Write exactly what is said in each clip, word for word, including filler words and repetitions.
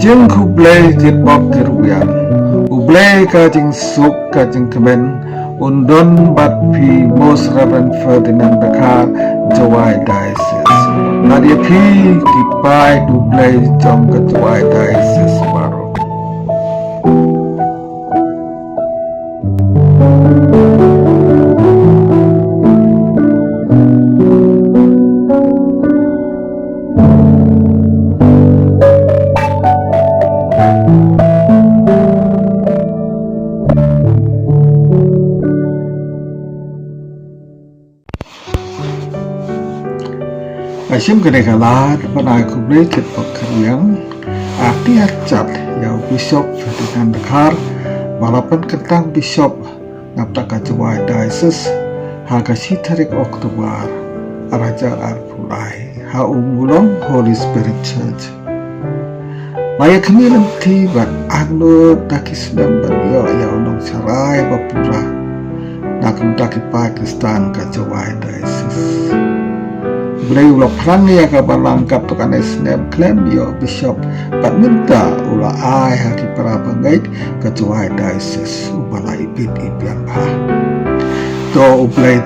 Jingkhublei kitbok kitrwiang. U Blei ka jingsuk ka jingkmen un don bad phi Most Reverend Ferdinand Dkhar, Jowai Diocese. Bad ïa phi ki paid U Blei jong ka Jowai Diocese baroh. Ha shim kane ka lad ban ai khublei kitbok kitrwiang, arti arjat ïa u Bishop Ferdinand Dkhar ba la pynkyntang Bishop na bynta ka Jowai Diocese ha ka shi tarik October ar hajar arphew lai ha Ummulong Holy Spirit Church. La ïa khmih lynti bad angnud da ki snem ban ïoh ïa u nongsharai ba pura na ka bynta ki paid Khristan ka Jowai Diocese. U Blei u la phrang ïa ka balang katto katne snem khlem ïoh Bishop bad mynta u la ai ha ki para bangeit ka Jowai Diocese uba la ibit ibiang bha. To U Blei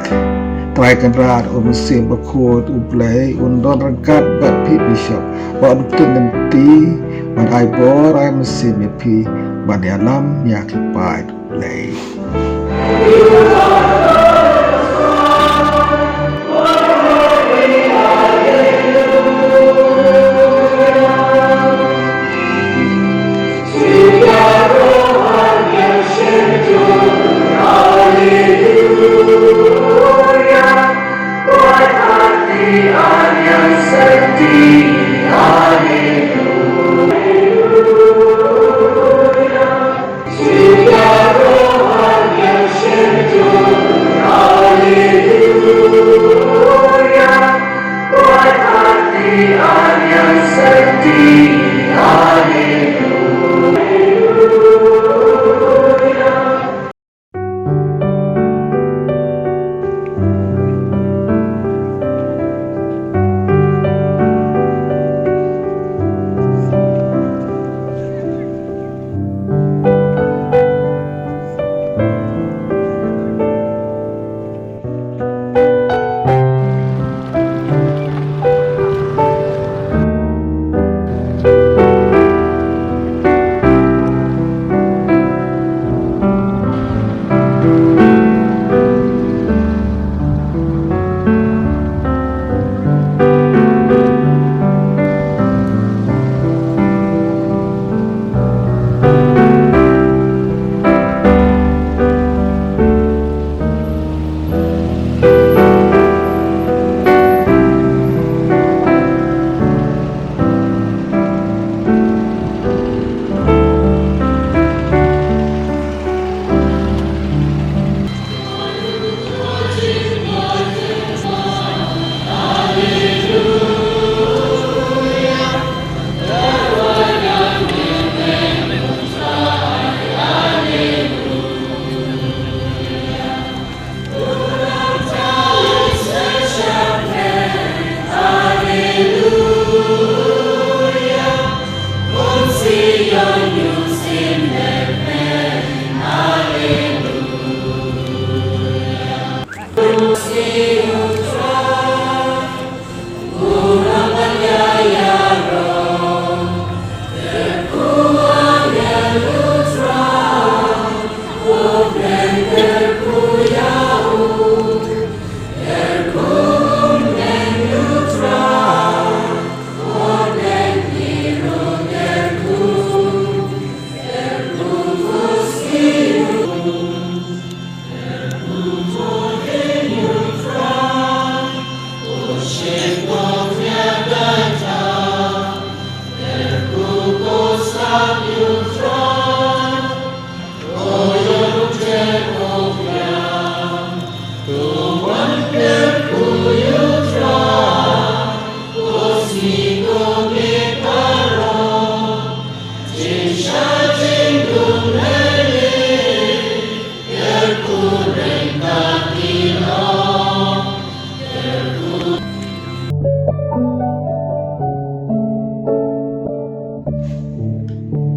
Trai Kynrad, U Mynsiem Bakhuid U Blei un don ryngkat bad phi Bishop, ba un pyntip lynti ban ai bor ai mynsiem ïa phi ban ïalam ïa ki paid U Blei.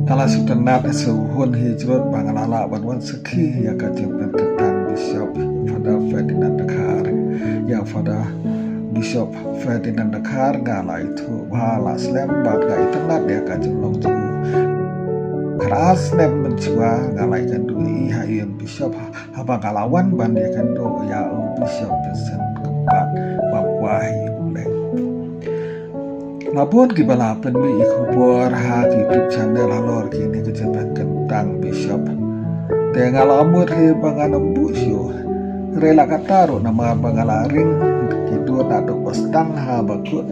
Nga la sngewtynnat sngewhun hi jrut ba nga la lah ban wan sakhi ïa ka jingpynkyntang Bishop Father Ferdinand Dkhar, ïa Father Bishop Ferdinand Dkhar. Nga la ithuh ba la slem bad nga itynnat ïa ka jinglong jong u. Khatar snem mynshuwa nga la ïakynduh ïa i ha i Bishop ha, haba nga la wan ban ïakynduh ïa u Bishop Vincent Kympat ba kwah ïa u leng. La bun kiba la pynmih ïa khubor ha ki YouTube channel halor kine ki jingpynkyntang Bishop. Te nga la mut hi ba ngan ym buh shuh. Hynrei la katta ruh namar ba nga la ring ki dur naduh ba sdang ha ba kut,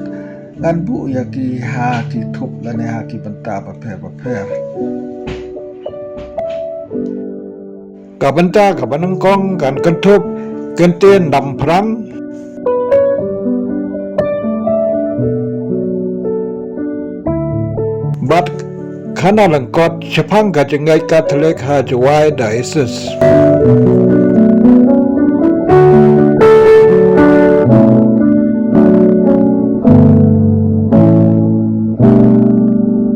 ngan buh ïa ki ha ki thup lane ha ki bynta bapher bapher. Ka bynta kaba nyngkong kan kynthup kyntien Damphrang bad khana lyngkot shaphang ka jingngeit Katholik ha Jowai Diocese.